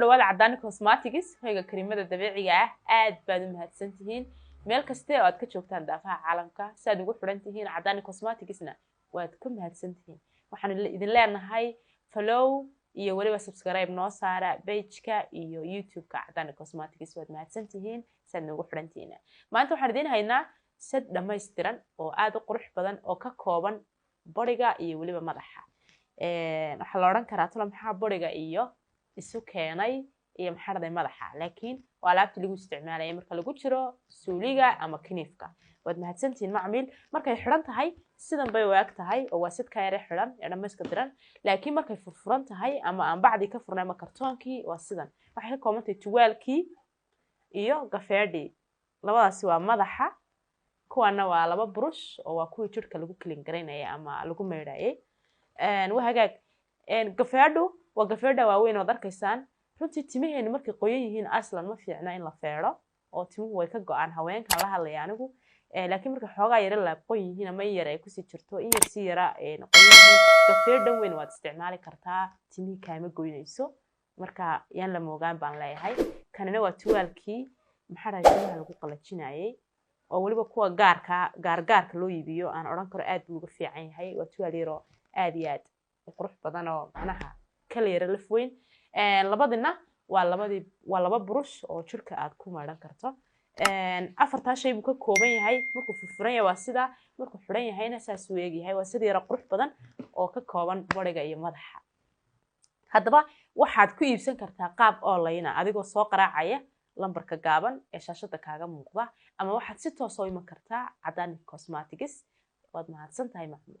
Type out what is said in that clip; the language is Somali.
Dhawaada Cadaani Cosmetics, hoyga karimada dabiiciga ah. Aad baad u mahadsan tihiin meel kaste oo aad ka joogtaan daafaha caalamka si aad ugu xidhan tihiin Cadaani Cosmeticsna, waad ku mahadsan tihiin. Waxaan idin leenahay follow iyo weliba subscribe noo saara pageka iyo YouTube-ka Cadaani Cosmetics. Waad mahadsan tihiin si aad noogu xidhan tihiin. Maanta waxaan idiin haynaa set dhammaystiran oo aada u qurux badan oo ka kooban bodyga iyo weliba madaxa. Waxaa la odhan karaa, talo maxaa bodyga iyo isu keenay iyo maxaa dhahday madaxa? Laakiin waa alaabtii lagu isticmaalaya marka lagu jiro suuliga ama kiniifka. Waad mahadsantihiin, macmiil. Markay xidhan tahay sidan bay u eg tahay, oo waa sidka yare xidhan ee dhammayska tiran. Laakiin markay furfuran tahay ama aan bacdii ka furnay ama kartoonkii, waa sidan. Waxay ka kooban tahay tuwaalkii iyo gafeedhii. Labadaasi waa madaxa, kuwana waa laba burush oo waa kuwii jirka lagu clean garaynaya ama lagu meydhayay. Waa hagaag. Gafeedhu waa gafeedha waaweyn ood arkaysaan. Runtii timaheenu markay qoyan yihiin aslan ma fiicna in la feedho, oo timuhu way ka go-aan, haweenkan la hadlaya anigu. Laakiin markay xoogaa yara laabqon yihiin ama in yar ay kusii jirto, in yar si yara qoyan yihiin, gafeedhan weyn waad isticmaali kartaa, timihii kaama goynayso. Marka yaan la moogaan baan leeyahay. Kanina waa tuwaalkii, maxaa dhahay, timaha lagu qalajinayay, oo weliba kuwa gaarka gaargaarka loo iibiyo aan odhan karo aad buu uga fiican yahay. Waa tuwaal yaroo aad iyo aad u qurux badan oo macnaha kala yara laf weyn. Labadina waa labadii, waa laba burush oo jirka aad ku maydhan karto. Afartaa shay buu ka kooban yahay. Markuu furfuran yahay waa sidaa, markuu xidhan yahayna saasuu eegyahay. Waa sida yaro qurux badan oo ka kooban bodyga iyo madaxa. Haddaba waxaad ku iibsan kartaa qaab online adigoo soo qaraacaya lambarka gaaban ee shaashada kaaga muuqda, ama waxaad si toos oo iman kartaa Cadaani Cosmetics. Waad mahadsan tahay, macmiil.